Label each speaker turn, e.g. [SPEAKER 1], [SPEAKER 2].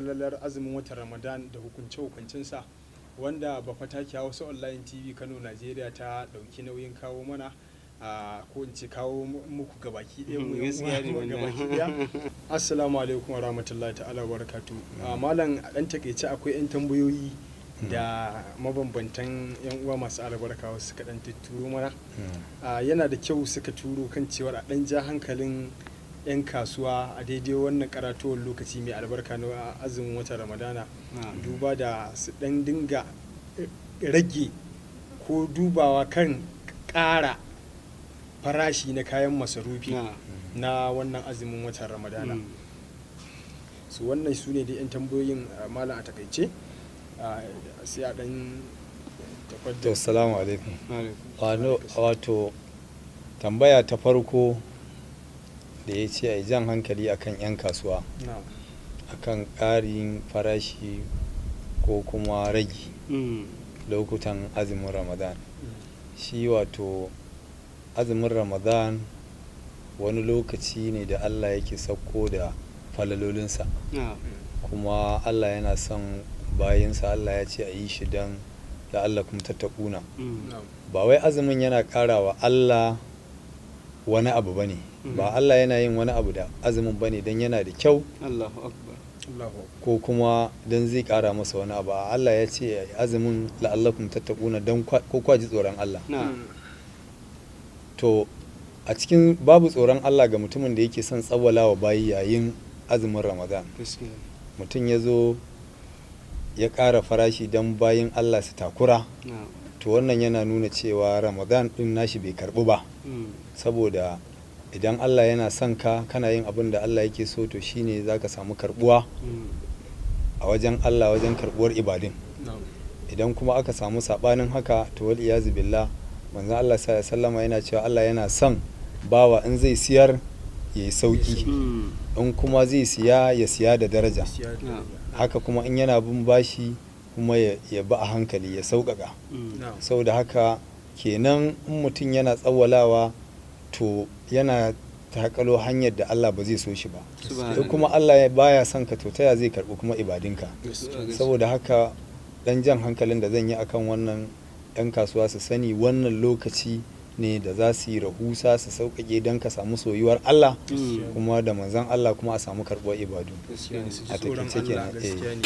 [SPEAKER 1] Falalar azumin watan Ramadan da hukunce-hukuncensa, wanda Bafataki Hausa Online TV Kano, Najeriya ta ɗauki nauyin kawo mana, ko in ce kawo muku gabaki ɗaya mu yan
[SPEAKER 2] Gaskiya ne
[SPEAKER 1] uwa
[SPEAKER 2] wannan.
[SPEAKER 1] gabaki ɗaya. Assalamu alaikum wa rahmatullahi ta'ala wa barakatuh. Malam, a ɗan takaice akwai 'yan tambayoyi da mabambantan 'yan uwa masu albarka wasu suka ɗan tutturo mana. Yana da kyau suka turo kan cewar a ɗan ja hankalin 'yan kasuwa a daidai wannan karatowar lokaci mai albarka na azumin watan Ramadana, duba da su ɗan dinga rage ko dubawa kan ƙara farashi na kayan masarufi na wannan azumin watan Ramadana. Su wannan su ne da 'yan tambayoyin, malam, a takaice. Sai a ɗan
[SPEAKER 3] To,
[SPEAKER 1] tafaddal.
[SPEAKER 3] Salamu alaikum.
[SPEAKER 2] Alaikum.
[SPEAKER 3] Wato tambaya ta farko da ya ce a yi jan hankali akan 'yan kasuwa akan ƙarin farashi ko kuma ragi lokutan azumin Ramadan. Shi wato azumin Ramadan wani lokaci ne da Allah yake sauko da falalolinsa. Kuma Allah yana son bayinsa. Allah ya ce a yi shi don la'allakum tattaquna. Ba wai azumin yana ƙara wa Allah wani abu bane. Ba Allah yana yin wani abu da azumin bane don yana da kyau
[SPEAKER 2] Allahu akbar.
[SPEAKER 1] Allahu
[SPEAKER 3] ko kuma don zai ƙara masa wani abu. Allah ya ce azumin la'allakum tattaquna don ko kwa ji tsoron Allah. To, a cikin babu tsoron Allah ga mutumin da yake son tsawwala wa bayi yayin azumin Ramadan. Mutum ya zo ya ƙara farashi don bayin Allah su takura, to wannan yana nuna cewa Ramadan ɗin nashi bai karɓu ba. Saboda idan Allah yana son ka, kana yin abin da Allah yake so, to shine za ka samu karɓuwa a wajen Allah, wajen karɓuwar ibadun. Idan kuma aka samu saɓanin haka, to wal iyazu billah. Manzon Allah sallallahu alaihi wasallama yana cewa Allah yana son bawa in zai siyar ya yi sauki, in kuma zai siya ya siya da daraja.
[SPEAKER 1] Siya da daraja.
[SPEAKER 3] Haka kuma in yana bin bashi kuma ya bi a hankali, ya sauƙaƙa. Saboda haka kenan in mutum yana tsawwalawa, to yana takalo hanyar da Allah ba zai so shi ba. In kuma Allah ya baya son ka, to ta ya zai karɓi kuma ibadinka? Saboda haka dan jan hankalin da zan yi akan wannan, 'yan kasuwa su sani wannan lokaci ne da za su yi rahusa, su sauƙaƙe don ka samu soyuwar Allah kuma da manzon Allah, kuma a samu karɓuwar ibadu.
[SPEAKER 1] Gaskiya ne, su ji
[SPEAKER 3] A
[SPEAKER 1] tsoron
[SPEAKER 3] takaice
[SPEAKER 1] Allah.
[SPEAKER 3] kenan, eh.
[SPEAKER 1] Gaskiya ne.